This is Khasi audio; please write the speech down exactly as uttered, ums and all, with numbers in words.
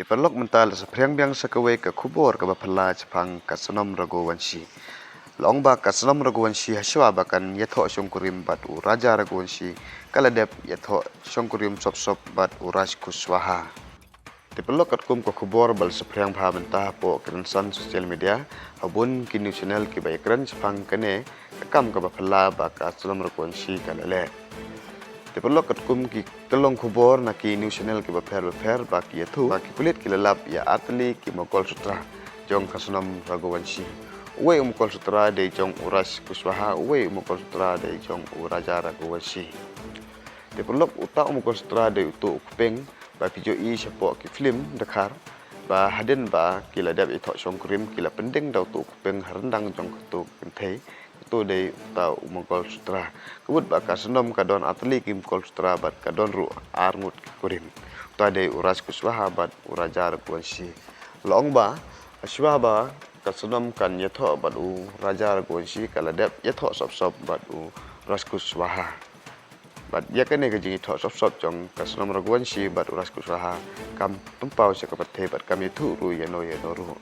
Te paralok, mynta la saphriang biang sa kawei ka khubor kaba phylla shaphang ka Snom Raghuvanshi. La ong ba ka Snom Raghuvanshi hashwa ba kan ïathoh shongkurim bad u Raja Raghuvanshi, ka la dep ïathoh shongkurim sop sop bad u Raj Kushwaha. Te paralok, katkum ka khubor ba la saphriang bha mynta hapoh ki rynsan social media, ha bun ki news channel kiba ïakren shaphang kane ka kam kaba phylla ba ka Snom Raghuvanshi ka la leh. Te paralok, katkum ki kyllon khubor na ki news channel kiba pher ba pher, ba ki ïathuh ba ki pulit ki la lap ïa artylli ki Mongol Sutra jong ka Snom Raghuvanshi. Uwei u Mongol Sutra dei jong u Raj Kushwaha, uwei u Mongol Sutra dei jong u Raja Raghuvanshi. Te paralok, uta u Mongol Sutra dei uto u kpeng ba phi ju ïohi shapoh ki film Dkhar, ba hadien ba ki la dep ïathoh shongkurim, ki la pyndeng da uto u kpeng ha ryndang jong kato ka kynthei. Kato dei uta u Mongol Sutra. Ka mut ba ka Snom ka don artylli ki Mongol Sutra bad ka don ruh arngut ki kurim. Uta dei u Raj Kushwaha bad u Raja Raghuvanshi. La ong ba hashwa ba ka Snom kan ïathoh bad u Raja Raghuvanshi, ka la dep ïathoh sop sop bad u Raj Kushwaha. Bad ïa kane ka jingïathoh sop sop jong ka Snom Raghuvanshi bad u Raj Kushwaha kam pynpaw sha ka pyrthei bad kam ïathuh ruh ïano ïano ruh.